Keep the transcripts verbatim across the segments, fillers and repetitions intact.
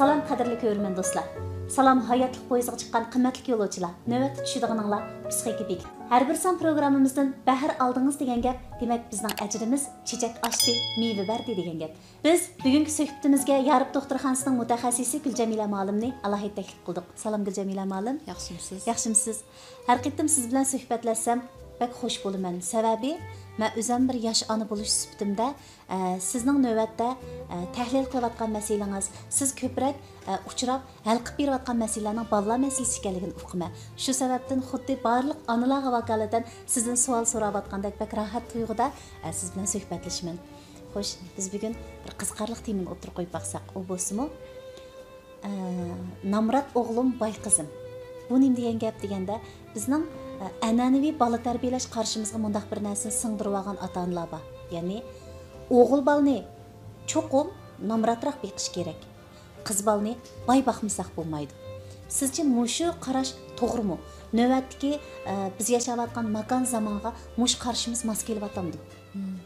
سالام، قەدىرلىك كۆرۈرمەن دوستلار. سالام، ھاياتلىق پويىزىغا چىققان قىممەتلىك يولۇچىلار. نۆۋەتتە چۈشىدىغىنىڭلار پسىخىكا بېكىت. ھەر بىر سان پروگراممىمىزدىن بەھر ئالدىڭىز دېگەن گەپ، دېمەك، بىزنىڭ ئەجرىمىز چېچەك ئاچتى، مېۋە بەردى دېگەن گەپ. بىز بۈگۈنكى سۆھبىتىمىزگە يارۇپ دوختۇرخانىسىنىڭ مۇتەخەسسىسى گۈلجەمىلە مۇئەللىمنى ئالاھىدە تەكلىپ قىلدۇق. سالام، گۈلجەمىلە مۇئەللىم. ياخشىمسىز؟ ياخشىمسىز؟ ھەر قېتىم سىز بىلەن سۆھبەتلەشسەم، بەك خۇش بولىمەن. سەۋەبى، مەن ئۆزەم بىر ياش ئانا بولۇش سۈپىتىمدە، ئە، سىزنىڭ نۆۋەتتە، ئە، تەھلىل قىلىۋاتقان مەسىلىڭىز، سىز كۆپرەك، ئە، ئۇچراپ ھەل قىلىپ بېرىۋاتقان مەسىلىلەرنىڭ بالىلار مەسىلىسى ئىكەنلىكىنى ئۇقىمەن. شۇ سەۋەبتىن خۇددى بارلىق ئانىلارغا ۋاكالىتەن سىزدىن سوئال سوراۋاتقاندەك بەك راھەت تۇيغۇدا، ئە، سىز بىلەن سۆھبەتلىشىمەن. خوش، بىز بۈگۈن بىر قىزىقارلىق تېمىنى ئوتتۇرىغا قويۇپ باقساق، ئۇ بولسىمۇ، ئە، نامرات ئوغلۇم، باي قىزىم. بۇ نېمە دېگەن گەپ دېگەندە، بىزنىڭ، ئە، ئەنئەنىۋى بالا تەربىيەلەش قارىشىمىزغا مۇنداق بىر نەرسىنى سىڭدۈرۈۋالغان ئاتا-ئانىلار بار. يەنى، ئوغۇل بالىنى چوقۇم نامراتراق بېقىش كېرەك. قىز بالىنى باي باقمىساق بولمايدۇ. سىزچە مۇشۇ قاراش توغرىمۇ؟ نۆۋەتتىكى، ئە، بىز ياشاۋاتقان ماكان زامانغا مۇشۇ قارىشىمىز ماس كېلىۋاتامدۇ؟ مم.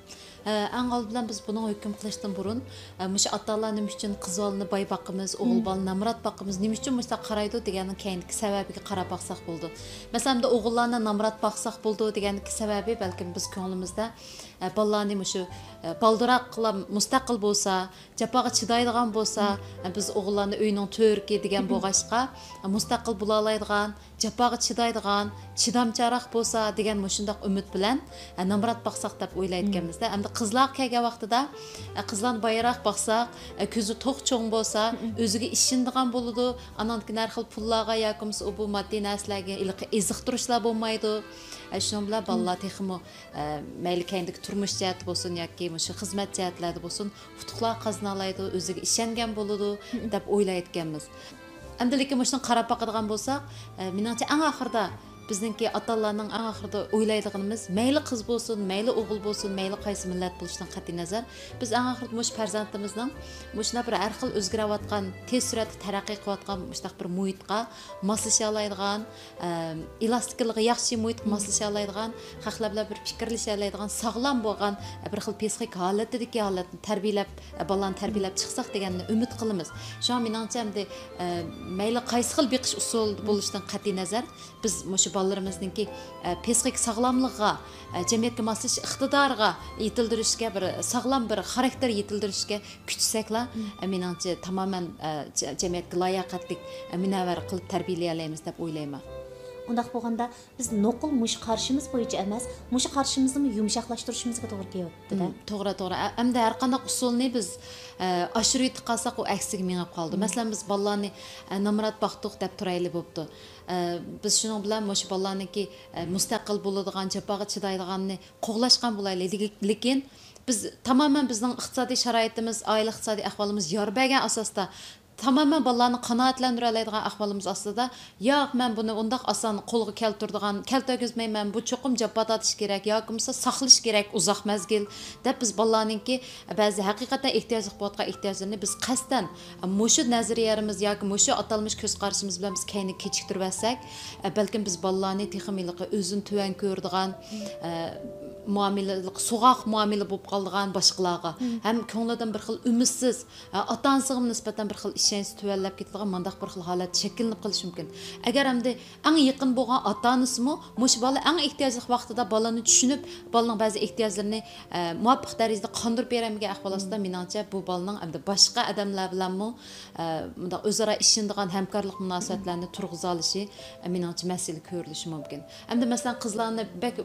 ئە، ئەڭ ئالدى بىلەن بىز بۇنىڭغا ھۆكۈم قىلىشتىن بۇرۇن، ئە، مۇشۇ ئاتا-ئانىلار نېمە ئۈچۈن قىز بالىنى باي باقىمىز، ئوغۇل مم. بالىنى نامرات باقىمىز، نېمە ئۈچۈن مۇشۇنداق قارايدۇ دېگەننىڭ كەينىدىكى سەۋەبىگە قاراپ باقساق بولىدۇ. مەسىلەن، ئەمدى ئوغۇللارنى نامرات باقساق بولىدۇ دېگەننىڭكى سەۋەبى بەلكىم بىز كۆڭلىمىزدە، ئە، بالىلارنى مۇشۇ، ئە، بالدۇراقلا مۇستەقىل بولسا، جاپاغا چىدايدىغان بولسا، مم. ئە، بىز ئوغۇللارنى ئۆينىڭ تۈۋرۈكى دېگەن مم. بولغاچقا، ئە، مۇستەقىل بولالايدىغان، جاپاغا چىدايدىغان، چىدامچانراق بولسا دېگەن مۇشۇنداق ئۈمىد بىلەن، ئە، نامرات باقساق دەپ ئويلايدىكەنمىز-دە. مم. ئەمدى قىزلارغا كەلگەن ۋاقتىدا، ئە، قىزلارنى بايراق باقساق، ئە، كۆزى توق چوڭ بولسا، مم. ئۆزىگە ئىشىنىدىغان بولىدۇ. ئاناندىن كېيىن ھەر خىل پۇللارغا ياكى بولمىسا ئۇ بۇ ماددىي نەرسىلەرگە ھېلىقى ئېزىقتۇرۇشلار بولمايدۇ. ئە، شۇنىڭ بىلەن مم. بالىلار تېخىمۇ، ئە، مەيلى كەينىدىكى تۇرمۇش جەھەتتە بولسۇن ياكى مۇشۇ خىزمەت جەھەتلەردە بولسۇن، ئۇتۇقلار قازىنالايدۇ، ئۆزىگە ئىشەنگەن بولىدۇ مم. دەپ ئويلايدىكەنمىز. ئەمدى لېكىن مۇشۇنى قاراپ باقىدىغان بولساق، ئە، مېنىڭچە ئەڭ ئاخىرىدا بىزنىڭكى ئاتا-ئانىلارنىڭ ئەڭ ئاخىرىدا ئويلايدىغىنىمىز، مەيلى قىز بولسۇن، مەيلى ئوغۇل بولسۇن، مەيلى قايسى مىللەت بولۇشىدىن قەتئىينەزەر، بىز ئەڭ ئاخىرىدا مۇشۇ پەرزەنتىمىزنىڭ مۇشۇنداق بىر ھەر خىل ئۆزگىرىۋاتقان، تېز سۈرئەتتە تەرەققىي قىلىۋاتقان مۇشۇنداق بىر مۇھىتقا ماسلىشالايدىغان، ئە، ئېلاستىكلىقى ياخشى مۇھىتقا مم. ماسلىشالايدىغان، خەقلەر بىلەن بىر پىكىرلىشەلەيدىغان، ساغلام بولغان، ئە، بىر خىل پسىخىك ھالىتىدىكى ھالەتنى تەربىيەلەپ، ئە، بالىلارنى تەربىيەلەپ مم. چىقساق دېگەننى ئۈمىد قىلىمىز. شۇڭا مېنىڭچە ئەمدى، ئە، مەيلى قايسى خىل بېقىش ئۇسۇلى مم. بولۇشىدىن قەتئىينەزەر، بىز مۇشۇ بالىلىرىمىزنىڭكى، ئە، پسىخىك ساغلاملىقىغا، ئە، جەمئىيەتكە ماسلىشىش ئىقتىدارىغا يېتىلدۈرۈشكە، بىر ساغلام بىر خاراكتېر يېتىلدۈرۈشكە كۈچىسەكلا، مم. ئە، مېنىڭچە تامامەن، ئە، جە-، جەمئىيەتكە لاياقەتلىك، ئە، مۇنەۋۋەر قىلىپ تەربىيەلىيەلەيمىز دەپ ئويلايمەن. ئۇنداق بولغاندا، بىز نوقۇل مۇشۇ قارىشىمىز بويىچە ئەمەس، مۇشۇ قارىشىمىزنىمۇ يۇمشاقلاشتۇرۇشىمىزغا توغرا كېلىۋاتىدۇ-دە. مم، توغرا، توغرا. ئە-، ئەمدى ھەر قانداق ئۇسۇلنى بىز، ئە، ئاشۇرۇۋېتىپ قالساق، ئۇ ئەكسىگە مېڭىپ قالىدۇ. مم. مەسىلەن، بىز بالىلارنى، ئە، نامرات باقتۇق دەپ تۇرايلى بوپتۇ. ئە، بىز شۇنىڭ بىلەن مۇشۇ بالىلارنىڭكى، ئە، مۇستەقىل بولىدىغان، جاپاغا چىدايدىغاننى قوغلاشقان بولايلى. لېكىن، بىز تامامەن بىزنىڭ ئىقتىسادىي شارائىتىمىز، ئائىلە ئىقتىسادىي ئەھۋالىمىز يار بەرگەن ئاساستا، تامامەن بالىلارنى قانائەتلەندۈرەلەيدىغان ئەھۋالىمىز ئاستىدا، ياق، مەن بۇنى ئۇنداق ئاسان قولغا كەلتۈرىدىغان، كەلتۈرگۈزمەيمەن، بۇ چوقۇم جاپا تارتىش كېرەك ياكى بولمىسا ساقلىشى كېرەك ئۇزاق مەزگىل، دەپ بىز بالىلارنىڭكى بەزى ھەقىقەتەن ئېھتىياجلىق بولۇۋاتقان ئېھتىياجلىرىنى بىز قەستەن مۇشۇ نەزەرىيەمىز ياكى مۇشۇ ئاتالمىش كۆز قارىشىمىز بىلەن بىز كەينىگە كېچىكتۈرۈۋەتسەك، بەلكىم بىز بالىلارنى تېخىمۇ ھېلىقى ئۆزىنى تۆۋەن كۆرىدىغان، مۇئامىلە، سوغۇق مۇئامىلە بولۇپ قالىدىغان باشقىلارغا، مم. ھەم كۆڭلىدىن بىر خىل ئۈمىدسىز، ئاتا-ئانىسىغىمۇ نىسبەتەن بىر خىل ئىشەنچ تۆۋەنلەپ كېتىدىغان مۇنداق بىر خىل ھالەت شەكىللىنىپ قېلىشى مۇمكىن. ئەگەر ئەمدى ئەڭ يېقىن بولغان ئاتا-ئانىسىمۇ مۇشۇ بالا ئەڭ ئېھتىياجلىق ۋاقتىدا بالىنى چۈشىنىپ، بالىنىڭ بەزى ئېھتىياجلىرىنى، ئە، مۇۋاپىق دەرىجىدە قاندۇرۇپ بېرەلمىگەن ئەھۋال ئاستىدا، مم. مېنىڭچە بۇ بالىنىڭ ئەمدى باشقا ئادەملەر بىلەنمۇ، ئە، مۇنداق ئۆزئارا ئىشىنىدىغان ھەمكارلىق مۇناسىۋەتلەرنى تۇرغۇزالىشى، ئە، مېنىڭچە مەسىلە كۆرۈلۈشى مۇمكىن. ئەمدى مەسىلەن، قىزلارنى بەك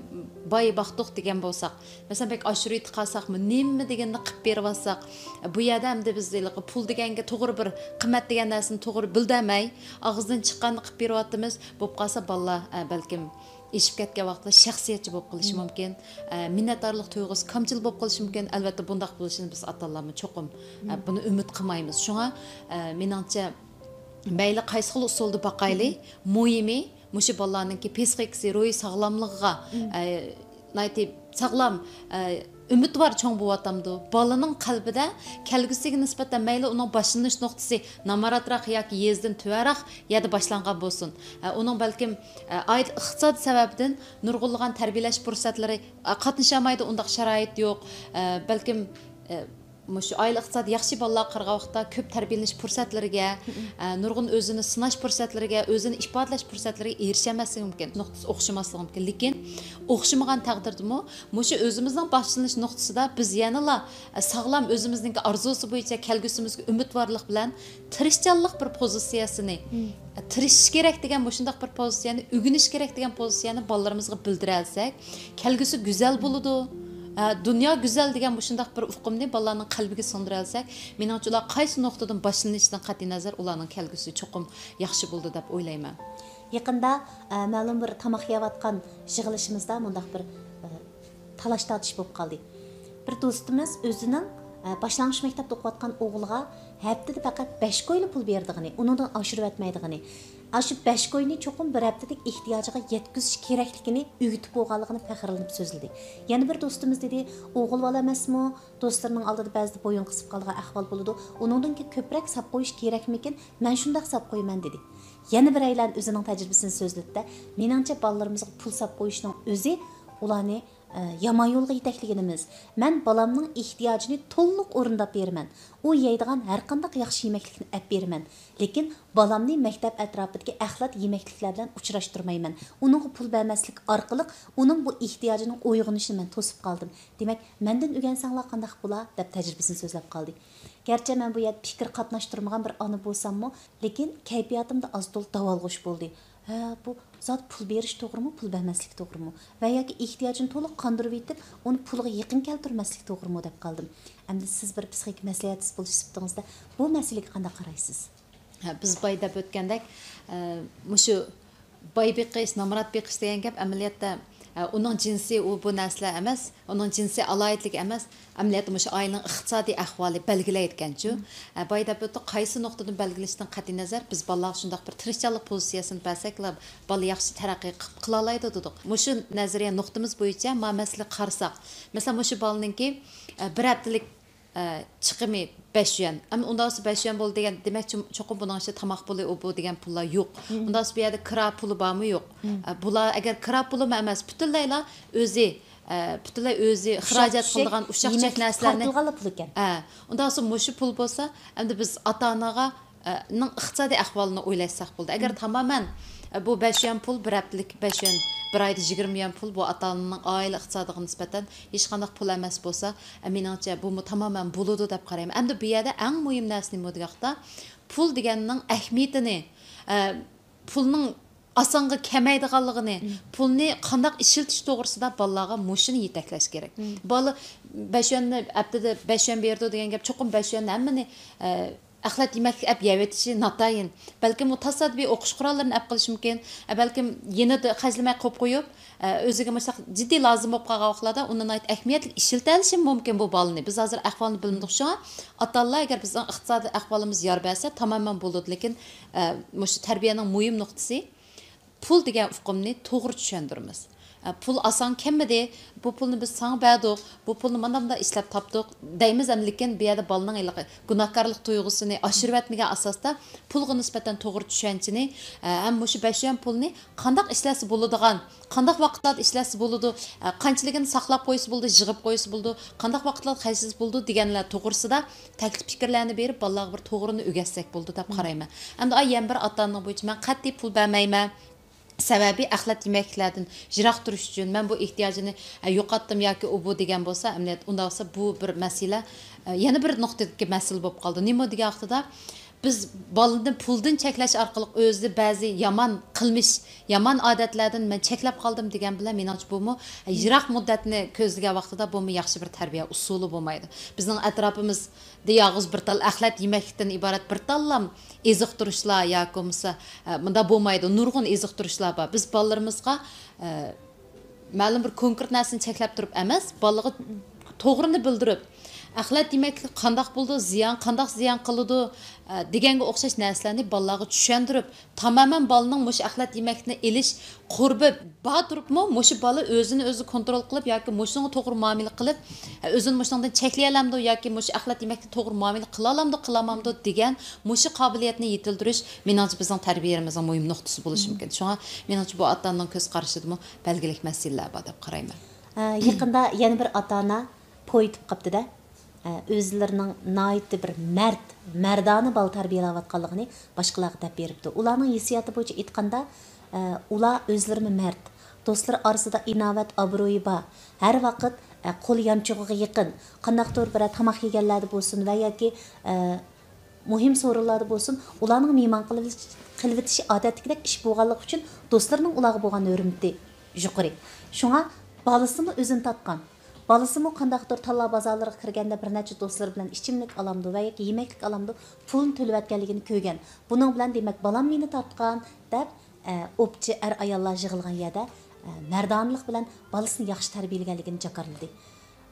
باي باقتۇق دېگەن بولساق، مەسىلەن، بەك ئاشۇرۇۋېتىپ قالساقمۇ، نېمە دېگەننى قىلىپ بېرىۋاتساق، بۇ يەردە ئەمدى بىز ھېلىقى پۇل دېگەنگە توغرا بىر قىممەت دېگەن نەرسىنى توغرا بىلدۈرمەي، ئاغزىدىن چىققاننى قىلىپ بېرىۋاتىمىز. بولۇپ قالسا بالىلار، ئە، بەلكىم ئېشىپ كەتكەن ۋاقىتتا شەخسىيەتچى بولۇپ قېلىشى مۇمكىن، ئە، مىننەتدارلىق تۇيغۇسى كامچىل بولۇپ قېلىشى مۇمكىن. ئەلۋەتتە، بۇنداق بولۇشىنى بىز ئاتا-ئانىلارمۇ چوقۇم، ئە، بۇنى ئۈمىد قىلمايمىز. شۇڭا، ئە، مېنىڭچە، مەيلى قايسى خىل ئۇسۇلدا باقايلى، مۇھىمى مۇشۇ بالىلارنىڭكى پسىخىكىسى، روھىي ساغلاملىقىغا، ئە، ناھايىتى ساغلام، ئە، ئۈمىدۋار چوڭ بولۇۋاتامدۇ؟ بالىنىڭ قەلبىدە كەلگۈسىگە نىسبەتەن مەيلى ئۇنىڭ باشلىنىش نۇقتىسى نامراتراق ياكى يېزىدىن تۆۋەنرەك يەردە باشلانغان بولسۇن، ئە، ئۇنىڭ بەلكىم، ئە، ئائىلە ئىقتىسادىي سەۋەبىدىن نۇرغۇنلىغان تەربىيەلەش پۇرسەتلىرى، ئە، قاتنىشالمايدۇ، ئۇنداق شارائىت يوق، ئە، بەلكىم، ئە، مۇشۇ ئائىلە ئىقتىسادى ياخشى بالىلارغا قارىغان ۋاقىتتا كۆپ تەربىيەلىنىش پۇرسەتلىرىگە، ئە، نۇرغۇن ئۆزىنى سىناش پۇرسەتلىرىگە، ئۆزىنى ئىپادىلەش پۇرسەتلىرىگە ئېرىشەلمەسلىكى مۇمكىن، نۇقتىسى ئوخشىماسلىقى مۇمكىن. لېكىن ئوخشىمىغان تەقدىردىمۇ، مۇشۇ ئۆزىمىزنىڭ باشلىنىش نۇقتىسىدا بىز يەنىلا، ئە، ساغلام ئۆزىمىزنىڭكى ئارزۇسى بويىچە كەلگۈسىمىزگە ئۈمىدۋارلىق بىلەن تىرىشچانلىق بىر پوزىتسىيەسىنى، تىرىشىش كېرەك دېگەن مۇشۇنداق بىر پوزىتسىيەنى، ئۆگىنىش كېرەك دېگەن پوزىتسىيەنى بالىلىرىمىزغا بىلدۈرەلىسەك، كەلگۈسى گۈزەل بولىدۇ. ئە، دۇنيا گۈزەل دېگەن مۇشۇنداق بىر ئۇقۇمنى بالىلارنىڭ قەلبىگە سىڭدۈرەلىسەك، مېنىڭچە ئۇلار قايسى نۇقتىدىن باشلىنىشىدىن قەتئىينەزەر، ئۇلارنىڭ كەلگۈسى چوقۇم ياخشى بولىدۇ دەپ ئويلايمەن. يېقىندا، ئە، مەلۇم بىر تاماق يەۋاتقان يىغىلىشىمىزدا مۇنداق بىر، ئە، تالاش-تارتىش بولۇپ قالدى. بىر دوستىمىز ئۆزىنىڭ، ئە، باشلانغۇچ مەكتەپتە ئوقۇۋاتقان ئوغلىغا ھەپتىدە پەقەت بەش كويلا پۇل بېرىدىغىنى، ئۇنىڭدىن ئاشۇرۇۋەتمەيدىغىنى، ئاشۇ بەش كوينى چوقۇم بىر ھەپتىلىك ئېھتىياجىغا يەتكۈزۈش كېرەكلىكىنى ئۆگىتىپ بولغانلىقىنى پەخىرلىنىپ سۆزلىدى. يەنە بىر دوستىمىز دېدى، ئوغۇل بالا ئەمەسمۇ، دوستلىرىنىڭ ئالدىدا بەزىدە بويۇن قىسىپ قالىدىغان ئەھۋال بولىدۇ، ئۇنىڭدىن كۆپرەك ساپ قويۇش كېرەكمىكىن، مەن شۇنداق ساپ قويىمەن، دېدى. يەنە بىرەيلەن ئۆزىنىڭ تەجرىبىسىنى سۆزلىدى-دە، مېنىڭچە، بالىلىرىمىزغا پۇل ساپ قويۇشنىڭ ئۆزى ئۇلارنى، ئە، يامان يولغا يېتەكلىگىنىمىز. مەن بالامنىڭ ئېھتىياجىنى تولۇق ئورۇنداپ بېرىمەن. ئۇ يەيدىغان ھەرقانداق ياخشى يېمەكلىكنى ئەپ بېرىمەن. لېكىن بالامنى مەكتەپ ئەتراپىدىكى ئەخلەت يېمەكلىكلەر بىلەن ئۇچراشتۇرمايمەن. ئۇنىڭغا پۇل بەرمەسلىك ئارقىلىق ئۇنىڭ بۇ ئېھتىياجىنىڭ ئويغىنىشىنى مەن توسۇپ قالدىم. دېمەك، مەندىن ئۆگەنسەڭلار قانداق بولا؟ دەپ تەجرىبىسىنى سۆزلەپ قالدى. گەرچە مەن بۇ يەردە پىكىر قاتناشتۇرمىغان بىر ئانا بولساممۇ، لېكىن كەيپىياتىمدا ئاز-تولا داۋالغۇش بولدى. ھە، بۇ زادى پۇل بېرىش توغرىمۇ، پۇل بەرمەسلىك توغرىمۇ؟ ۋە ياكى ئېھتىياجىنى تولۇق قاندۇرۇۋېتىپ، ئۇنى پۇلىغا يېقىن كەلتۈرمەسلىك توغرىمۇ دەپ قالدىم. ئەمدى سىز بىر پسىخىك مەسلىھەتچىسى بولۇش سۈپىتىڭىزدە بۇ مەسىلىگە قانداق قارايسىز؟ ھە، بىز بايا دەپ ئۆتكەندەك، ئە، مۇشۇ باي بېقىش، نامرات بېقىش دېگەن گەپ ئەمەلىيەتتە، ئە، ئۇنىڭ جىنسى ئۇ بۇ نەرسىلەر ئەمەس، ئۇنىڭ جىنسىي ئالاھىدىلىكى ئەمەس، ئەمەلىيەتتە مۇشۇ ئائىلىنىڭ ئىقتىسادىي ئەھۋالى بەلگىلەيدىكەنچۇ. ئە، بايا دەپ ئۆتتۇق، قايسى نۇقتىدىن بەلگىلىشتىن قەتئىينەزەر، بىز بالىلارغا شۇنداق بىر تىرىشچانلىق پوزىتسىيەسىنى بەرسەكلا، بالا ياخشى تەرەققىي قىپ-، قىلالايدۇ دېدۇق. مۇشۇ نەزەرىيە نۇقتىمىز بويىچە ما مەسىلىگە قارىساق، مەسىلەن، مۇشۇ بالىنىڭكى، ئە، بىر ھەپتىلىك ئە، چىقىمى بەش يۈەن. ئەمما ئۇنداق بولسا بەش يۈەن بولدى دېگەن، دېمەك، چوقۇم بۇنىڭ ئىچىدە تاماق پۇلى، ئۇ بۇ دېگەن پۇللار يوق. ئۇنداق بولسا بۇ يەردە كىرا پۇلى بارمۇ يوق؟ ئە، بۇلار ئەگەر كىرا پۇلىمۇ ئەمەس، پۈتۈنلەيلا ئۆزى، ئە، پۈتۈنلەي ئۆزى خىراجەت قىلىدىغان ئۇششاق چۈشەك نەرسىلەرنى، تارتىلغانلا پۇل ئىكەن. ئە، ئۇنداق بولسا مۇشۇ پۇل بولسا، ئەمدى بىز ئاتا-ئانىغا ئە، نىڭ ئىقتىسادىي ئەھۋالىنى ئويلاشساق بولىدۇ. ئەگەر تامامەن، ئە، بۇ بەش يۈەن پۇل، بىر ھەپتىلىك بەش يۈەن، بىر ئايدا يىگىرمە يۈەن پۇل، بۇ ئاتا-ئانىنىڭ ئائىلە ئىقتىسادىغا نىسبەتەن ھېچقانداق پۇل ئەمەس بولسا، ئە، مېنىڭچە بۇمۇ تامامەن بولىدۇ دەپ قارايمەن. ئەمدى بۇ يەردە ئەڭ مۇھىم نەرسە نېمە دېگەن ۋاقىتتا، پۇل دېگەننىڭ ئەھمىيىتىنى، ئە، پۇلنىڭ ئاسانغا كەلمەيدىغانلىقىنى، پۇلنى قانداق ئىشلىتىش توغرىسىدا بالىلارغا مۇشۇنى يېتەكلەش كېرەك. بالا بەش يۈەننى ھەپتىدە بەش يۈەن بېرىدۇ دېگەن گەپ، چوقۇم بەش يۈەننى ھەممىنى، ئە، ئەخلەت يېمەكلىك ئەپ يەۋېتىشى ناتايىن. بەلكىم ئۇ تاسادىپىي ئوقۇش قوراللىرىنى ئەپ قېلىشى مۇمكىن. ئە، بەلكىم يېنىدا خەجلىمەي قويۇپ قويۇپ، ئە، ئۆزىگە مۇشۇنداق جىددىي لازىم بولۇپ قالغان ۋاقىتلاردا ئۇنى ناھايىتى ئەھمىيەتلىك ئىشلىتەلىشى مۇمكىن بۇ بالىنى. بىز ھازىر ئەھۋالىنى بىلمىدۇق. شۇڭا ئاتا-ئانىلار ئەگەر بىزنىڭ ئىقتىسادىي ئەھۋالىمىز يار بەرسە، تامامەن بولىدۇ. لېكىن، ئە، مۇشۇ تەربىيەنىڭ مۇھىم نۇقتىسى، پۇل دېگەن ئۇقۇمنى توغرا چۈشەندۈرىمىز. ئە، پۇل ئاسان كەلمىدى، بۇ پۇلنى بىز ساڭا بەردۇق، بۇ پۇلنى مانا مۇنداق ئىشلەپ تاپتۇق دەيمىز، ئەمما لېكىن بۇ يەردە بالىنىڭ ھېلىقى گۇناھكارلىق تۇيغۇسىنى ئاشۇرۇۋەتمىگەن ئاساستا پۇلغا نىسبەتەن توغرا چۈشەنچىنى، ئە، ھەم مۇشۇ بەش يۈەن پۇلنى قانداق ئىشلەتسە بولىدىغان، قانداق ۋاقىتلاردا ئىشلەتسە بولىدۇ، ئە، قانچىلىكىنى ساقلاپ قويسا بولىدۇ، يىغىپ قويسا بولىدۇ، قانداق ۋاقىتلاردا خەجلىسە بولىدۇ دېگەنلەر توغرىسىدا تەكلىپ پىكىرلەرنى بېرىپ، بالىلارغا بىر توغرىنى ئۆگەتسەك بولىدۇ دەپ قارايمەن. ئەمدى ئاي يەنە بىر ئاتا-ئانىنىڭ بويىچە مەن قەتئىي پۇل بەرمەيمەن، سەۋەبى ئەخلەت يېمەكلىكلەردىن يىراق تۇرۇش ئۈچۈن، مەن بۇ ئېھتىياجنى، ئە، يوقاتتىم ياكى ئۇ بۇ دېگەن بولسا، ئەمەلىيەتتە ئۇنداق بولسا بۇ بىر مەسىلە. ئە، يەنە بىر نۇقتىدىكى مەسىلە بولۇپ قالدى. نېمە دېگەن ۋاقتىدا، بىز بالىنى پۇلدىن چەكلەش ئارقىلىق ئۆزىدە بەزى يامان قىلمىش، يامان ئادەتلەردىن مەن چەكلەپ قالدىم دېگەن بىلەن، مېنىڭچە، بۇمۇ يىراق مۇددەتنى كۆزلىگەن ۋاقتىدا بۇمۇ ياخشى بىر تەربىيە ئۇسۇلى بولمايدۇ. بىزنىڭ ئەتراپىمىزدا يالغۇز بىر تال ئەخلەت يېمەكلىكتىن ئىبارەت بىر تاللام ئېزىقتۇرۇشلار ياكى بولمىسا، ئە، مۇنداق بولمايدۇ، نۇرغۇن ئېزىقتۇرۇشلار بار. بىز بالىلىرىمىزغا، ئە، مەلۇم بىر كونكرېت نەرسىنى چەكلەپ تۇرۇپ ئەمەس، بالىغا توغرىنى بىلدۈرۈپ، ئەخلەت يېمەكلىك قانداق بولىدۇ، زىيان، قانداق زىيان قىلىدۇ، ئە، دېگەنگە ئوخشاش نەرسىلەرنى بالىلارغا چۈشەندۈرۈپ، تامامەن بالىنىڭ مۇشۇ ئەخلەت يېمەكلىكنى ئېلىش قۇربى بار تۇرۇپمۇ، مۇشۇ بالا ئۆزىنى ئۆزى كونترول قىلىپ ياكى مۇشۇنىڭغا توغرا مۇئامىلە قىلىپ، ئە، ئۆزىنى مۇشۇنىڭدىن چەكلىيەلەمدۇ ياكى مۇشۇ ئەخلەت يېمەكلىككە توغرا مۇئامىلە قىلالامدۇ، قىلالامدۇ دېگەن مۇشۇ قابىلىيەتنى يېتىلدۈرۈش، مېنىڭچە، بىزنىڭ تەربىيەمىزنىڭ مۇھىم نۇقتىسى بولۇشى مۇمكىن. شۇڭا مېنىڭچە بۇ ئاتا-ئانىنىڭ كۆز قارىشىدىمۇ بەلگىلىك مەسىلىلەر بار دەپ قارايمەن. ئە، يېقىندا يەنە بىر ئاتا-ئانا پوي ئېتىپ قاپتۇ-دە. ئە، ئۆزلىرىنىڭ ناھايىتى بىر مەرد، مەردانە بالا تەربىيەلەۋاتقانلىقىنى باشقىلارغا دەپ بېرىپتۇ. ئۇلارنىڭ ھېسسىياتى بويىچە ئېيتقاندا، ئە، ئۇلار ئۆزلىرىمۇ مەرد، دوستلىرى ئارىسىدا ئىناۋەت، ئابرۇيى بار، ھەر ۋاقىت، ئە، قول يانچۇقىغا يېقىن، قانداقتۇر بىرەر تاماق يېگەنلەردە بولسۇن ۋە ياكى، ئە، مۇھىم سورۇنلاردا بولسۇن، ئۇلارنىڭ مېھمان قىلىۋېلىش-، قىلىۋېتىشى ئادەتتىكىدەك ئىش بولغانلىقى ئۈچۈن دوستلىرىنىڭ ئۇلارغا بولغان ھۆرمىتى يۇقىرى. شۇڭا بالىسىمۇ ئۆزىنى تارتقان. بالىسىمۇ قانداقتۇر تاللا بازارلىرىغا كىرگەندە بىر نەچچە دوستلىرى بىلەن ئىچىملىك ئالامدۇ ۋە ياكى يېمەكلىك ئالامدۇ، پۇلنى تۆلىۋەتكەنلىكىنى كۆرگەن. بۇنىڭ بىلەن دېمەك بالام مېنى تارتقان دەپ، ئە، ئوپچە ئەر-ئاياللار يىغىلغان يەردە، ئە، مەردانىلىق بىلەن بالىسىنى ياخشى تەربىيەلىگەنلىكىنى جاكارلىدى.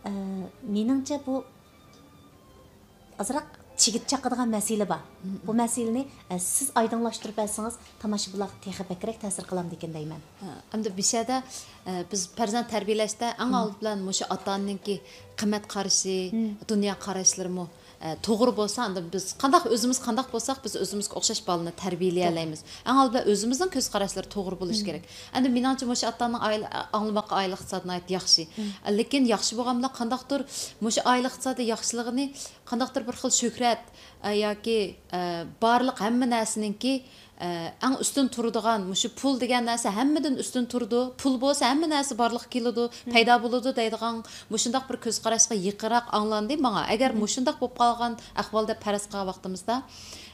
ئە، مېنىڭچە بۇ ئازراق چىگىت چاقىدىغان مەسىلە بار. بۇ مەسىلىنى، ئە، سىز ئايدىڭلاشتۇرۇپ بەرسىڭىز، تاماشىبىنلارغا تېخى بەكرەك تەسىر قىلامدىكىن دەيمەن. ھە، ئەمدى بىشەدە، ئە، بىز پەرزەنت تەربىيەلەشتە ئەڭ ئالدى بىلەن مۇشۇ ئاتا-ئانىنىڭكى قىممەت قارىشى، دۇنيا قاراشلىرىمۇ، ئە، توغرا بولسا، ئاندىن بىز قانداق، ئۆزىمىز قانداق بولساق، بىز ئۆزىمىزگە ئوخشاش بالىنى تەربىيەلىيەلەيمىز. ئەڭ ئالدى بىلەن ئۆزىمىزنىڭ كۆز قاراشلىرى توغرا بولۇشى كېرەك. ئەمدى مېنىڭچە مۇشۇ ئاتا-ئانىنىڭ ئائىلە، ئاڭلىماققا ئائىلە ئىقتىسادى ناھايىتى ياخشى. لېكىن ياخشى بولغان بىلەن قانداقتۇر مۇشۇ ئائىلە ئىقتىسادى ياخشىلىقىنى قانداقتۇر بىر خىل شۆھرەت، ئە، ياكى، ئە، بارلىق ھەممە نەرسىنىڭكى، ئە، ئەڭ ئۈستۈن تۇرىدىغان، مۇشۇ پۇل دېگەن نەرسە ھەممىدىن ئۈستۈن تۇرىدۇ، پۇل بولسا ھەممە نەرسە بارلىققا كېلىدۇ، پەيدا بولىدۇ دەيدىغان مۇشۇنداق بىر كۆز قاراشقا يېقىنراق ئاڭلاندى ماڭا. ئەگەر مۇشۇنداق بولۇپ قالغان ئەھۋالدا پەرەز قىلغان ۋاقتىمىزدا،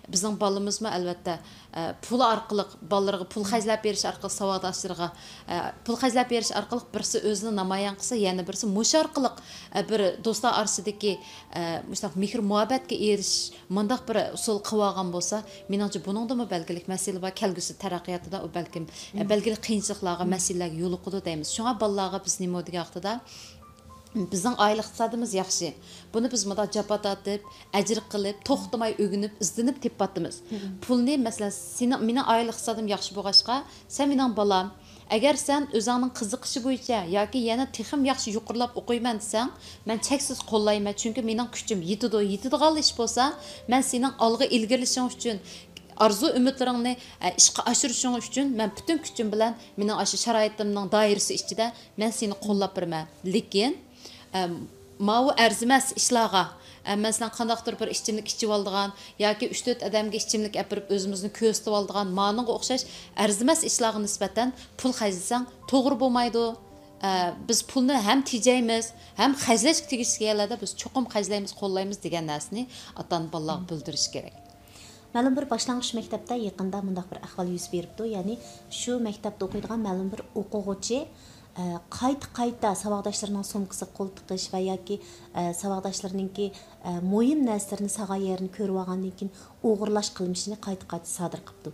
بىزنىڭ بالىمىزمۇ ئەلۋەتتە، ئە، پۇل ئارقىلىق، بالىلىرىغا پۇل خەجلەپ بېرىش ئارقىلىق ساۋاقداشلىرىغا، ئە، پۇل خەجلەپ بېرىش ئارقىلىق بىرسى ئۆزىنى نامايان قىلسا، يەنە بىرسى مۇشۇ ئارقىلىق، ئە، بىر دوستلار ئارىسىدىكى، ئە، مۇشۇنداق مېھىر مۇھەببەتكە ئېرىشىش، مۇنداق بىر ئۇسۇل قىلىۋالغان بولسا، مېنىڭچە بۇنىڭدىمۇ بەلگىلىك مەسىلە بار، كەلگۈسى تەرەققىياتىدا ئۇ بەلكىم، ئە، بەلگىلىك قىيىنچىلىقلارغا، مەسىلىلەرگە يولۇقىدۇ دەيمىز. شۇڭا بالىلارغا بىز نېمە دېگەن ۋاقتىدا، بىزنىڭ ئائىلە ئىقتىسادىمىز ياخشى. بۇنى بىز مۇنداق جاپا تارتىپ، ئەجىر قىلىپ، توختىماي ئۆگىنىپ، ئىزدىنىپ تېپىۋاتىمىز. پۇلنى، مەسىلەن، سېنىڭ، مېنىڭ ئائىلە ئىقتىسادىم ياخشى بولغاچقا، سەن مېنىڭ بالام. ئەگەر سەن ئۆزۈڭنىڭ قىزىقىشى بويىچە ياكى يەنە تېخىمۇ ياخشى يۇقىرىلاپ ئوقۇيمەن دېسەڭ، مەن چەكسىز قوللايمەن، چۈنكى مېنىڭ كۈچۈم يېتىدۇ. يېتىدىغانلا ئىش بولسا، مەن سېنىڭ ئالغا ئىلگىرىلىشىڭ ئۈچۈن، ئارزۇ ئۈمىدلىرىڭنى، ئە، ئىشقا ئاشۇرۇشۇڭ ئۈچۈن مەن پۈتۈن كۈچۈم بىلەن مېنىڭ ئاشۇ شارائىتىمنىڭ دائىرىسى ئىچىدە مەن سېنى قوللاپ بېرىمەن. لېكىن، ئە، ماۋۇ ئەرزىمەس ئىشلارغا، ئە، مەسىلەن، قانداقتۇر بىر ئىچىملىك ئىچىۋالىدىغان ياكى ئۈچ تۆت ئادەمگە ئىچىملىك ئەپىرىپ ئۆزىمىزنى كۆرسىتىۋالىدىغان مانىڭغا ئوخشاش ئەرزىمەس ئىشلارغا نىسبەتەن پۇل خەجلىسەڭ توغرا بولمايدۇ. ئە، بىز پۇلنى ھەم تېجەيمىز، ھەم خەجلەشكە تېگىشلىك يەرلەردە بىز چوقۇم خەجلەيمىز، قوللايمىز دېگەن نەرسىنى ئاتا-ئانا بالىلارغا بىلدۈرۈش كېرەك. مەلۇم بىر باشلانغۇچ مەكتەپتە يېقىندا مۇنداق بىر ئەھۋال يۈز بېرىپتۇ. يەنى شۇ مەكتەپتە ئوقۇيدىغان مەلۇم بىر ئوقۇغۇچى، ئە، قايتا-قايتا ساۋاقداشلىرىنىڭ سومكىسىغا قول تىقىش ۋە ياكى، ئە، ساۋاقداشلىرىنىڭكى، ئە، مۇھىم نەرسىلىرىنى سالغان يېرىنى كۆرۈۋالغاندىن كېيىن ئوغرىلاش قىلمىشىنى قايتا-قايتا سادىر قىپتۇ.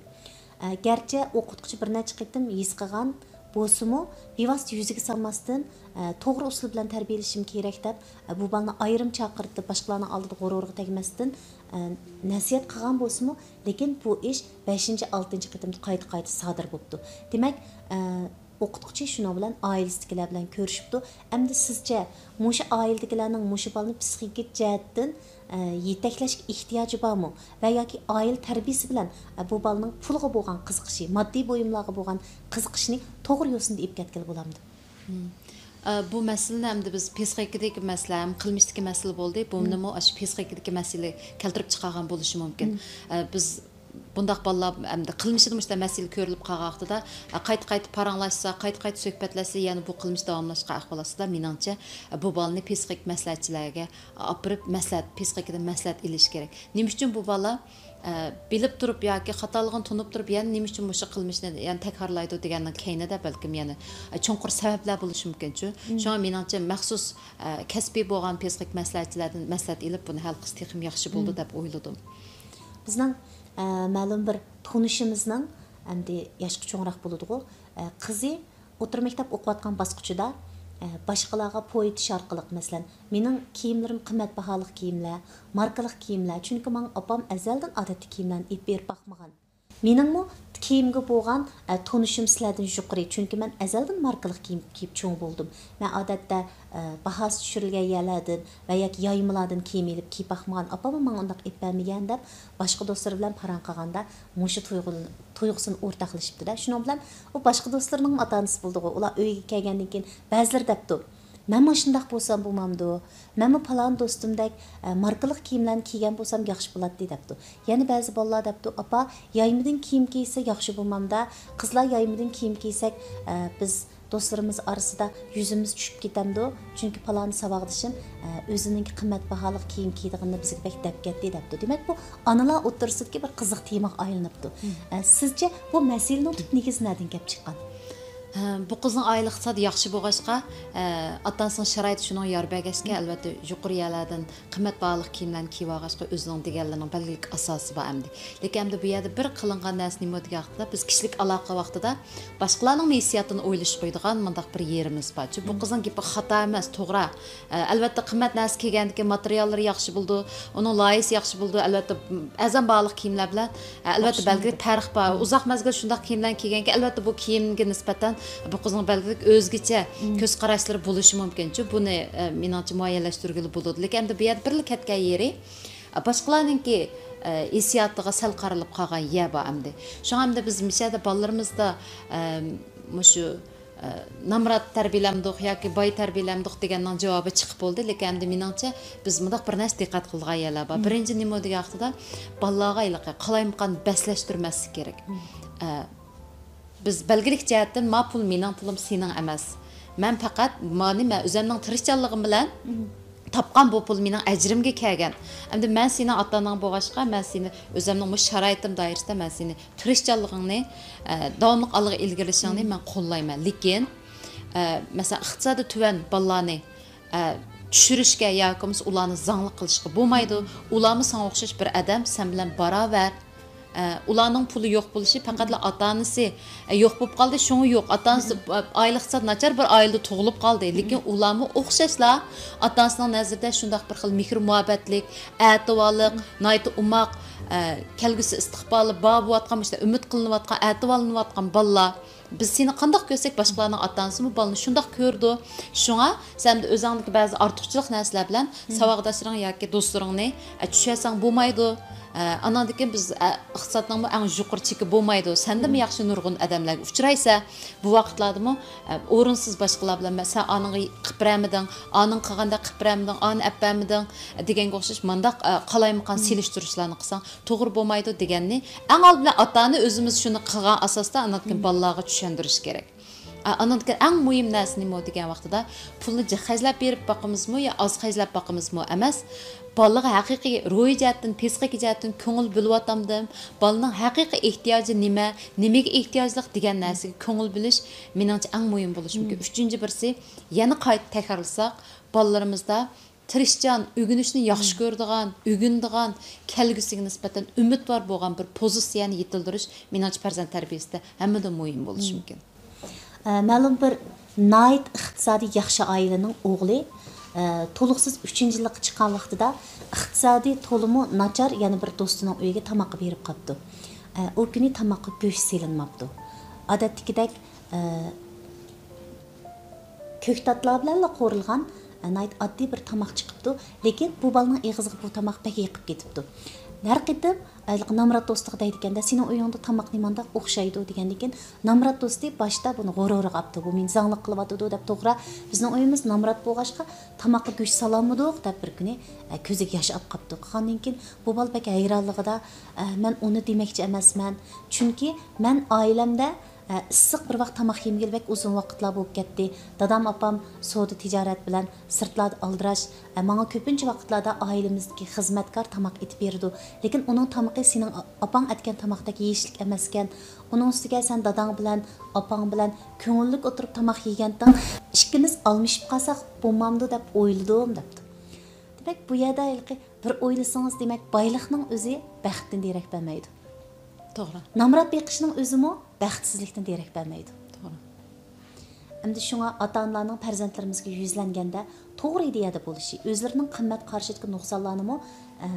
ئە، گەرچە ئوقۇتقۇچى بىر نەچچە قېتىم ھېس قىلغان بولسىمۇ، بىۋاسىتە يۈزىگە سالماستىن، ئە، توغرا ئۇسۇل بىلەن تەربىيەلىشىم كېرەك دەپ، ئە، بۇ بالىنى ئايرىم چاقىرتىپ، باشقىلارنىڭ ئالدىدا غۇرۇرىغا تەگمەستىن، ئە، نەسىھەت قىلغان بولسىمۇ، لېكىن بۇ ئىش بەشىنچى، ئالتىنچى قېتىمدا قايتا-قايتا سادىر بوپتۇ. دېمەك، ئە، ئوقۇتقۇچى شۇنىڭ بىلەن ئائىلىسىدىكىلەر بىلەن كۆرۈشۈپتۇ. ئەمدى سىزچە، مۇشۇ ئائىلىدىكىلەرنىڭ مۇشۇ بالىنى پسىخىكا جەھەتتىن، ئە، يېتەكلەشكە ئېھتىياجى بارمۇ؟ ۋە ياكى ئائىلە تەربىيىسى بىلەن، ئە، بۇ بالىنىڭ پۇلغا بولغان قىزىقىشى، ماددىي بۇيۇملارغا بولغان قىزىقىشىنى توغرا يوسۇندا ئېلىپ كەتكىلى بولامدۇ؟ مم. ئە، بۇ مەسىلىنى ئەمدى بىز پسىخىكىدىكى مەسىلە ھەم قىلمىشتىكى مەسىلە بولدى. بۇنىمۇ ئاشۇ پسىخىكىدىكى مەسىلە كەلتۈرۈپ چىقارغان بولۇشى مۇمكىن. ئە، بىز بۇنداق بالىلار ئەمدى قىلمىشىدا مۇشۇنداق مەسىلە كۆرۈلۈپ قالغان ۋاقتىدا، ئە، قايتا-قايتا پاراڭلاشسا، قايتا-قايتا سۆھبەتلەشسە، يەنە بۇ قىلمىش داۋاملاشقان ئەھۋال ئاستىدا، مېنىڭچە، ئە، بۇ بالىنى پسىخىك مەسلىھەتچىلەرگە ئاپىرىپ مەسلىھەت، پسىخىكىدىن مەسلىھەت ئېلىش كېرەك. نېمە ئۈچۈن بۇ بالا، ئە، بىلىپ تۇرۇپ ياكى خاتالىقىنى تونۇپ تۇرۇپ يەنە نېمە ئۈچۈن مۇشۇ قىلمىشنى يەنە تەكرارلايدۇ دېگەننىڭ كەينىدە بەلكىم يەنە، ئە، چوڭقۇر سەۋەبلەر بولۇشى مۇمكىنچۇ. شۇڭا مېنىڭچە مەخسۇس، ئە، كەسپىي بولغان پسىخىك مەسلىھەتچىلەردىن مەسلىھەت ئېلىپ بۇنى ھەل قىلسا تېخىمۇ ياخشى بولىدۇ دەپ ئويلىدىم. بىزنىڭ، ئە، مەلۇم بىر تونۇشىمىزنىڭ، ئەمدى ياشقا چوڭراق بولىدىغۇ، ئە، قىزى ئوتتۇرا مەكتەپ ئوقۇۋاتقان باسقۇچىدا، ئە، باشقىلارغا پو ئېتىش ئارقىلىق، مەسىلەن، مېنىڭ كىيىملىرىم قىممەتباھالىق كىيىملەر، ماركىلىق كىيىملەر، چۈنكى ماڭا ئاپام ئەزەلدىن ئادەتتە كىيىملەرنى ئېلىپ بېرىپ باقمىغان. مېنىڭمۇ كىيىمگە بولغان، ئە، تونۇشۇم سىلەردىن يۇقىرى، چۈنكى مەن ئەزەلدىن ماركىلىق كىيىم كىيىپ چوڭ بولدۇم. مەن ئادەتتە، ئە، باھاسى چۈشۈرۈلگەن يەرلەردىن ۋە ياكى يايمىلاردىن كىيىم ئېلىپ كىيىپ باقمىغان، ئاپاممۇ ماڭا ئۇنداق ئېلىپ بەرمىگەن، دەپ باشقا دوستلىرى بىلەن پاراڭ قىلغاندا مۇشۇ تۇيغۇ-، تۇيغۇسىنى ئورتاقلىشىپتۇ-دە. شۇنىڭ بىلەن ئۇ باشقا دوستلىرىنىڭمۇ ئاتا-ئانىسى بولىدىغۇ. ئۇلار ئۆيگە كەلگەندىن كېيىن بەزىلىرى دەپتۇ، مەنمۇ شۇنداق بولسام بولمامدۇ؟ مەنمۇ پالان دوستۇمدەك، ئە، ماركىلىق كىيىملەرنى كىيگەن بولسام ياخشى بولاتتى، دەپتۇ. يەنە بەزى بالىلار دەپتۇ، ئاپا، يايمىدىن كىيىم كىيسە ياخشى بولمامدا؟ قىزلار يايمىدىن كىيىم كىيسەك، ئە، بىز دوستلىرىمىز ئارىسىدا يۈزىمىز چۈشۈپ كېتەمدۇ؟ چۈنكى پالانى ساۋاقدىشىم، ئە، ئۆزىنىڭكى قىممەت باھالىق كىيىم كىيىدىغىنىنى بىزگە بەك دەپ كەتتى، دەپتۇ. دېمەك، بۇ ئانىلار ئوتتۇرىسىدىكى بىر قىزىق تېمىغا ئايلىنىپتۇ. مم. ئە، سىزچە بۇ مەسىلىنىڭ تۈپ نېگىزى نەدىن كەپ چىققان؟ ھە، بۇ قىزنىڭ ئائىلە ئىقتىسادى ياخشى بولغاچقا، ئە، ئاتا-ئانىسىنىڭ شارائىتى شۇنىڭغا يار بەرگەچكە، ئەلۋەتتە، يۇقىرى يەرلەردىن قىممەت باھالىق كىيىملەرنى كىيىۋالغاچقا، ئۆزىنىڭ دېگەنلىرىنىڭ بەلگىلىك ئاساسى بار ئەمدى. لېكىن ئەمدى بۇ يەردە بىر قىلىنغان نەرسە نېمە دېگەن ۋاقىتتا، بىز كىشىلىك ئالاقە ۋاقتىدا باشقىلارنىڭ ھېسسىياتىنى ئويلىشىپ قويىدىغان مۇنداق بىر يېرىمىز بار. چۈنكى بۇ قىزنىڭ گېپى خاتا ئەمەس، توغرا. ئە، ئەلۋەتتە، قىممەت نەرسە كىيگەندىكىن ماتېرىياللىرى ياخشى بولىدۇ، ئۇنىڭ لايىھىسى ياخشى بولىدۇ، ئەلۋەتتە، ئەرزان باھالىق كىيىملەر بىلەن، ئە، ئەلۋەتتە، بەلگىلىك پەرق بار. ئۇزاق مەزگىل شۇنداق كىيىملەرنى كىيگەنكى، ئەلۋەتتە، بۇ كىيىمگە نىسبەتەن بۇ قىزنىڭ بەلگىلىك ئۆزگىچە كۆز قاراشلىرى بولۇشى مۇمكىنچۇ، بۇنى، ئە، مېنىڭچە مۇئەييەنلەشتۈرگىلى بولىدۇ. لېكىن ئەمدى بۇ يەردە بىرلا كەتكەن يېرى، ئە، باشقىلارنىڭكى، ئە، ھېسسىياتىغا سەل قارىلىپ قالغان يەر بار ئەمدى. شۇڭا ئەمدى بىز مۇشۇ يەردە بالىلىرىمىزدا، ئە، مۇشۇ ئە، نامرات تەربىيەلەمدۇق ياكى باي تەربىيەلەمدۇق دېگەننىڭ جاۋابى چىقىپ بولدى. لېكىن ئەمدى مېنىڭچە، بىز مۇنداق بىر نەرسە دىققەت قىلىدىغان يەرلەر بار. بىرىنچى، نېمە دېگەن ۋاقتىدا بالىلارغا ھېلىقى قالايمىقان بەسلەشتۈرمەسلىك كېرەك. ئە، بىز بەلگىلىك جەھەتتىن، ما پۇل مېنىڭ پۇلۇم، سېنىڭ ئەمەس. مەن پەقەت مانى مەن ئۆزۈمنىڭ تىرىشچانلىقىم بىلەن تاپقان بۇ پۇل مېنىڭ ئەجرىمگە كەلگەن. ئەمدى مەن سېنىڭ ئاتا-ئاناڭ بولغاچقا، مەن سېنى ئۆزۈمنىڭ مۇشۇ شارائىتىم دائىرىسىدە مەن سېنى تىرىشچانلىقىڭنى، ئە، داۋاملىق ئالغا ئىلگىرىلىشىڭنى مەن قوللايمەن. لېكىن، ئە، مەسىلەن، ئىقتىسادى تۆۋەن بالىلارنى، ئە، چۈشۈرۈشكە ياكى بولمىسا ئۇلارنى زاڭلىق قىلىشقا بولمايدۇ. ئۇلارمۇ ساڭا ئوخشاش بىر ئادەم، سەن بىلەن باراۋەر. ئە، ئۇلارنىڭ پۇلى يوق بولۇشى پەقەتلا ئاتا-ئانىسى، ئە، يوق بولۇپ قالدى، شۇڭا يوق. ئاتا-ئانىسى، ئە، ئائىلە ئىقتىسادى ناچار بىر ئائىلىدە تۇغۇلۇپ قالدى. لېكىن ئۇلارمۇ ئوخشاشلا ئاتا-ئانىسىنىڭ نەزىرىدە شۇنداق بىر خىل مېھرىبان، مۇھەببەتلىك، ئەتىۋارلىق، ناھايىتى ئوماق، ئە، كەلگۈسى ئىستىقبالى بار بولۇۋاتقان، مۇشۇنداق ئۈمىد قىلىنىۋاتقان، ئەتىۋارلىنىۋاتقان بالىلار. بىز سېنى قانداق كۆرسەك، باشقىلارنىڭ ئاتا-ئانىسىمۇ بالىنى شۇنداق كۆرىدۇ. شۇڭا سەن ئۆزۈڭدىكى بەزى ئارتۇقچىلىق نەرسىلەر بىلەن ساۋاقداشلىرىڭ ياكى دوستلىرىڭنى، ئە، چۈشۈرسەڭ بولمايدۇ. ئە، ئاناندىن كېيىن بىز، ئە، ئىقتىسادنىڭمۇ ئەڭ يۇقىرى چېكى بولمايدۇ. سەندىنمۇ ياخشى نۇرغۇن ئادەملەرگە ئۇچرايسەن. بۇ ۋاقىتلاردىمۇ، ئە، ئورۇنسىز باشقىلار بىلەن، مەن سەن ئانىڭغا قىلىپ بېرەلمىدىڭ، ئانىڭ قىلغاندەك قىلىپ بېرەلمىدىڭ، ئانى ئەپ بەرمىدىڭ، دېگەنگە ئوخشاش مانداق، ئە، قالايمىقان سېلىشتۇرۇشلارنى قىلساڭ، توغرا بولمايدۇ دېگەننى ئەڭ ئالدى بىلەن ئاتا-ئانا ئۆزىمىز شۇنى قىلغان ئاساستا ئاندىن كېيىن بالىلارغا چۈشەندۈرۈش كېرەك. ئا-، ئاندىن كېيىن ئەڭ مۇھىم نەرسە نېمە دېگەن ۋاقتىدا، پۇلنى جىق خەجلەپ بېرىپ باقىمىزمۇ يا ئاز خەجلەپ باقىمىزمۇ ئەمەس، بالىغا ھەقىقىي روھىي جەھەتتىن، پسىخىكا جەھەتتىن كۆڭۈل بۆلۈۋاتامدىم، بالىنىڭ ھەقىقىي ئېھتىياجى نېمە، نېمىگە ئېھتىياجلىق دېگەن نەرسىگە كۆڭۈل بۆلۈش مېنىڭچە ئەڭ مۇھىم بولۇشى مۇمكىن. ئۈچىنچى بىرسى، يەنە قايتا تەكرارلىساق، بالىلىرىمىزدا تىرىشچان، ئۆگىنىشنى ياخشى كۆرىدىغان، ئۆگىنىدىغان، كەلگۈسىگە نىسبەتەن ئۈمىدۋار بولغان بىر پوزىتسىيەنى يېتىلدۈرۈش، مېنىڭچە، پەرزەنت تەربىيەسىدە ھەممىدىن مۇھىم بولۇشى مۇمكىن. ئە، مەلۇم بىر ناھايىتى ئىقتىسادىي ياخشى ئائىلىنىڭ ئوغلى، ئە، تولۇقسىز ئۈچىنچى يىللىققا چىققان ۋاقتىدا ئىقتىسادىي تولىمۇ ناچار يەنە بىر دوستىنىڭ ئۆيىگە تاماققا بېرىپ قاپتۇ. ئە، ئۇ كۈنى تاماققا گۆش سېلىنماپتۇ. ئادەتتىكىدەك، ئە، كۆكتاتلار بىلەنلا قورۇلغان، ئە، ناھايىتى ئاددىي بىر تاماق چىقىپتۇ. لېكىن بۇ بالىنىڭ ئېغىزىغا بۇ تاماق بەك يېقىپ كېتىپتۇ. ھەر قېتىم، ئە، نامرات دوستىغا دەيدىكەن-دە، «سېنىڭ ئۆيۈڭدە تاماق نېمانداق ئوخشايدۇ؟» دېگەندىن كېيىن، نامرات دوستى باشتا بۇنى غۇرۇرىغا ئاپتۇ. «بۇ مېنى زاڭلىق قىلىۋاتىدۇ» دەپ، توغرا، بىزنىڭ ئۆيىمىز نامرات بولغاچقا، تاماققا گۆش سالالمىدۇق دەپ، بىر كۈنى، ئە، كۆزىگە ياش ئاپ قاپتۇ. قالغاندىن كېيىن بۇ بالا بەك ھەيرانلىقىدا، ئە، مەن ئۇنى دېمەكچى ئەمەسمەن. چۈنكى مەن ئائىلەمدە ئىسسىق بىر ۋاق تاماق يېمىگىلى بەك ئۇزۇن ۋاقىتلار بولۇپ كەتتى. دادام، ئاپام سودا تىجارەت بىلەن سىرتلاردا ئالدىراش. ماڭا كۆپىنچە ۋاقىتلاردا ئائىلىمىزدىكى خىزمەتكار تاماق ئېتىپ بېرىدۇ. لېكىن ئۇنىڭ تامىقى سېنىڭ ئاپاڭ ئەتكەن تاماقتەك يېيىشلىك ئەمەسكەن. ئۇنىڭ ئۈستىگە سەن داداڭ بىلەن، ئاپاڭ بىلەن كۆڭۈللۈك ئولتۇرۇپ تاماق يېگەنتىڭ، ئىككىمىز ئالمىشىپ قالساق بولمامدۇ دەپ ئويلىدىم، دەپتۇ. دېمەك، بۇ يەردە ھېلىقى بىر ئويلىسىڭىز، دېمەك، بايلىقنىڭ ئۆزى بەختتىن دېرەك بەرمەيدۇ. توغرا. نامرات بېقىشنىڭ ئۆزىمۇ بەختسىزلىكتىن دېرەك بەرمەيدۇ. توغرا. ئەمدى شۇڭا ئاتا-ئانىلارنىڭ پەرزەنتلىرىمىزگە يۈزلەنگەندە توغرا ئىدىيەدە بولۇشى، ئۆزلىرىنىڭ قىممەت قارىشىدىكى نۇقسانلارنىمۇ، ئە،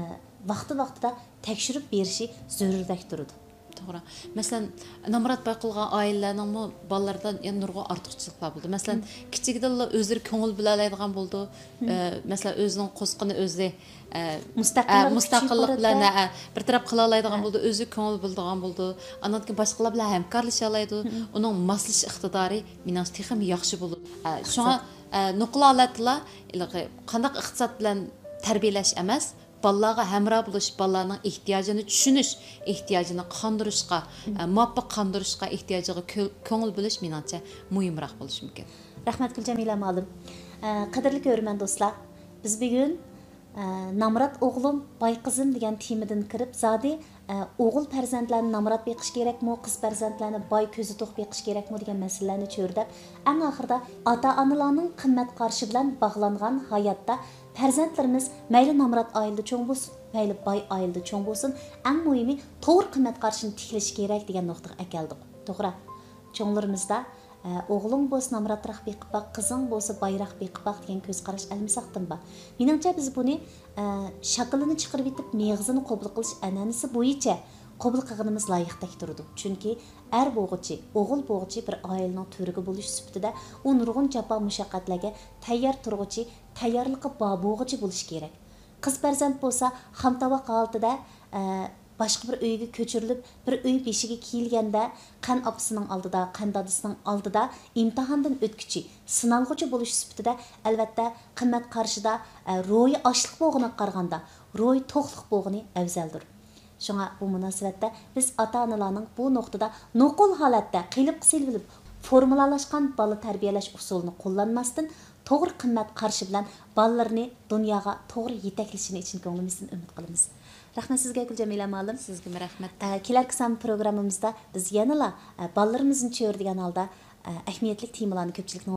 ۋاقتى-ۋاقتىدا تەكشۈرۈپ بېرىشى زۆرۈررەك تۇرىدۇ. توغرا. مەسىلەن، نامرات باي قىلغان ئائىلىلەرنىڭمۇ بالىلىرىدا يەنە نۇرغۇن ئارتۇقچىلىقلار بولىدۇ. مەسىلەن، كىچىكىدىنلا ئۆزلىرى كۆڭۈل بۆلەلەيدىغان بولىدۇ. ئە، مەسىلەن، ئۆزىنىڭ قوزىقىنى ئۆزى، ئە، مۇستەقىللىق ئە، مۇستەقىللىق بىلەن، ئە، بىر تەرەپ قىلالايدىغان بولىدۇ، ئۆزى كۆڭۈل بۆلىدىغان بولىدۇ. ئاندىن كېيىن باشقىلار بىلەن ھەمكارلىشالايدۇ. ئۇنىڭ ماسلىشىش ئىقتىدارى، مېنىڭچە، تېخىمۇ ياخشى بولىدۇ. ئە، شۇڭا ئە، نوقۇل ھالەتتىلا ھېلىقى قانداق ئىقتىساد بىلەن تەربىيەلەش ئەمەس، بالىلارغا ھەمراھ بولۇش، بالىلارنىڭ ئېھتىياجىنى چۈشىنىش، ئېھتىياجىنى قاندۇرۇشقا، ئە، مۇۋاپىق قاندۇرۇشقا ئېھتىياجىغا كۆ-، كۆڭۈل بۆلۈش، مېنىڭچە، مۇھىمراق بولۇشى مۇمكىن. رەھمەت، گۈلجەمىلە مۇئەللىم. ئە، قەدىرلىك كۆرۈرمەن دوستلار، بىز بۈگۈن، ئە، نامرات ئوغلۇم، باي قىزىم دېگەن تېمىدىن كىرىپ، زادى، ئە، ئوغۇل پەرزەنتلەرنى نامرات بېقىش كېرەكمۇ، قىز پەرزەنتلەرنى باي كۆزى توق بېقىش كېرەكمۇ دېگەن مەسىلىلەرنى چۆرىدەپ، ئەڭ ئاخىرىدا ئاتا-ئانىلارنىڭ قىممەت قارىشى بىلەن باغلانغان ھاياتتا پەرزەنتلىرىمىز مەيلى نامرات ئائىلىدە چوڭ بولسۇن، مەيلى باي ئائىلىدە چوڭ بولسۇن، ئەڭ مۇھىمى توغرا قىممەت قارىشىنى تىكلىشى كېرەك دېگەن نۇقتىغا ئەكەلدۇق. توغرا، چوڭلىرىمىزدا، ئە، «ئوغلۇڭ بولسا نامراتراق بېقىپ باق، قىزىڭ بولسا بايراق بېقىپ باق» دېگەن كۆز قاراش ئەلمىساقتىن بار. مېنىڭچە، بىز بۇنى، ئە، شاكىلىنى چىقىرىۋېتىپ، مېغىزىنى قوبۇل قىلىش ئەنئەنىسى بويىچە قوبۇل قىلغىنىمىز لايىقتەك تۇرىدۇ. چۈنكى ئەر بوغۇچى، ئوغۇل بوغۇچى بىر ئائىلىنىڭ تۈۋرۈكى بولۇش سۈپىتىدە ئۇ نۇرغۇن جاپا مۇشەققەتلەرگە تەييار تۇرغۇچى، تەييارلىقى بار بوغۇچى بولۇشى كېرەك. قىز پەرزەنت بولسا خام تاۋاق ھالىتىدە، ئە، باشقا بىر ئۆيگە كۆچۈرۈلۈپ، بىر ئۆي بېشىگە كىيىلگەندە، قەن ئاپىسىنىڭ ئالدىدا، قەن دادىسىنىڭ ئالدىدا ئىمتىھاندىن ئۆتكۈچى، سىنالغۇچى بولۇش سۈپىتىدە، ئەلۋەتتە، قىممەت قارىشىدا، ئە، روھى ئاشلىق بولغىنىغا قارىغاندا، روھى توقلۇق بولغىنى ئەۋزەلدۇر. شۇڭا بۇ مۇناسىۋەتتە بىز ئاتا-ئانىلارنىڭ بۇ نۇقتىدا نوقۇل ھالەتتە قېلىپقا سېلىۋېلىپ فورمۇلالاشقان بالا تەربىيەلەش ئۇسۇلىنى قوللانماستىن، توغرا قىممەت قارىشى بىلەن بالىلىرىنى دۇنياغا توغرا يېتەكلىشىنى چىن كۆڭلىمىزدىن ئۈمىد قىلىمىز. رەھمەت سىزگە، گۈلجەمىلە مۇئەللىم. سىزگىمۇ رەھمەت. ئە، كېلەركى سان پروگراممىمىزدا بىز يەنىلا، ئە، بالىلىرىمىزنى چۆرىدىگەن ھالدا، ئە، ئەھمىيەتلىك تېمىلارنى كۆپچىلىكنىڭ